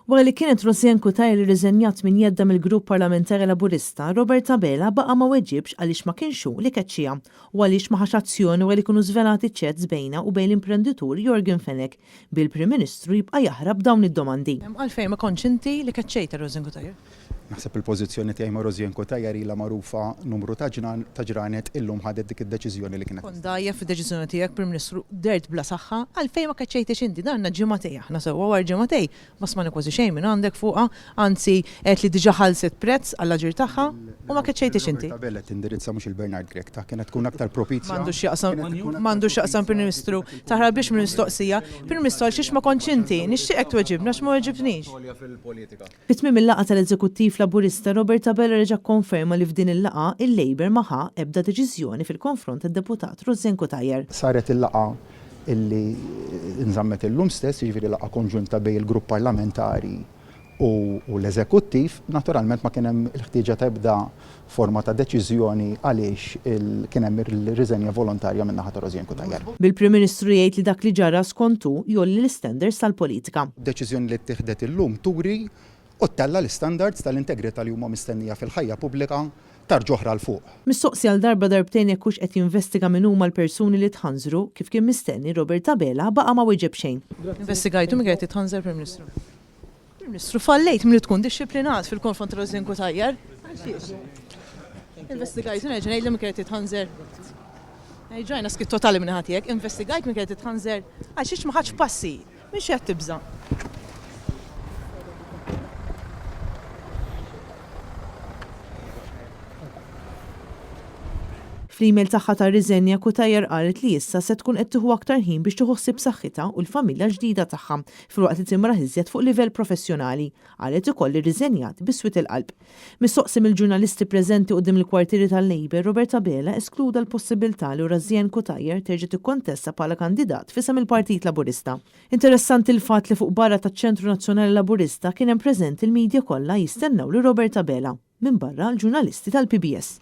Wara li kienet Rosianne Cutajar li rriżenjat minn jeddha mill-Grupp Parlamentari Laburista, Robert Abela baqa' ma weġibx għaliex ma kienx hu li keċċieha u għaliex ma ħax azzjoni wara li kienu żvelati chats bejnha u bejn l-imprenditur Yorgen Fenech, bil-Prim Ministru jibqa' jaħrab dawn id-domandi. Għalfejn ma kontx inti li keċċejtha Rosianne Cutajar? Naħseb il-pożizzjoni tiegħi ma' Rosianne Cutajar ilha magħrufa numru ta' ġranet, illum ħadet dik id-deċiżjoni li kienet. Kont dgħajjef fid-deċiżjoni tiegħek, Prim Ministru, dhert bla saħħa, għalfejn ma keċċejthiex inti? Dan għandna ġimagħtej aħna sewwa, wara ġimagħtej ma smajna kważi xejn minn għandek fuqha, anzi għedt li diġà ħallset prezz għall-aġir tagħha u ma keċċejthiex inti. Robert Abela tindirizza mhux il-Bernard Grech ta' kienet tkun aktar propizja. M'għandux x'jaqsam, m'għandux x'jaqsam Prim Ministru, taħrablix mill-mistoqsija. Prim Ministru għalxiex ma kontx inti? Nixtieqek tweġibni għax ma weġibtnix. Fi tmiem il-laqgħa tal-Eżekuttiv Laburista, Robert Abela reġa' kkonferma li f'din il-laqgħa, il-Labour ma ħa ebda deċiżjoni fil-konfront tad-Deputat Rosianne Cutajar. Saret il-laqgħa illi nżammet illum stess, jiġifieri laqgħa konġunta bejn il-Grupp Parlamentari u l-Eżekuttiv. Naturalment ma kien hemm il-ħtieġa ta' ebda forma ta' deċiżjoni għaliex kien hemm ir-riżenja volontarja min-naħa ta' Rosianne Cutajar. Bil-Prim Ministru jgħid li dak li ġara skont hu jgħolli l-istandards tal-politika. Deċiżjoni li ttieħdet illum turi u ttella' l-istandards tal-integrità li huma mistennija fil-ħajja pubblika tarġa oħra 'l fuq. Mistoqsi għal darba darbtejn jekk hux qed jinvestiga min huma l-persuni li tħanżru, kif kien mistenni Robert Abela baqa' ma wieġeb xejn. Investigajtu min kien qed jitħanżer, Prim Ministru? Prim Ministru, fallejt milli tkun dixxiplinat fil-konfront ta' Rosianne Cutajar. Għalxiex? Investigajt, nerġa' ngħid li min kienet titħanżer. Ġajna skit totali minn ħadd tiegħek, investigajt min kienet titħanżer, għalxiex ma ħadx passi, minn xi qed tibża'. Fl-email tagħha ta' riżenja, Cutajar qalet li issa se tkun qed tieħu aktar ħin biex tieħu ħsieb saħħitha u l-familja l-ġdida tagħha. filwaqt li timraħ iżjed fuq livell professjonali. Qalet ukoll li rriżenjat bi swied il-qalb. Mistoqsi mill-ġurnalisti preżenti quddiem il-kwartieri tal-Labour, Robert Abela eskluda l-possibbiltà li Rosianne Cutajar terġa' tikkontesta bħala kandidat f'isem il-Partit Laburista. Interessanti l-fatt li fuq barra taċ-Ċentru Nazzjonali Laburista kien hemm preżenti l-media kollha jistennew lil Robert Abela, minbarra l-ġurnalisti tal-PBS.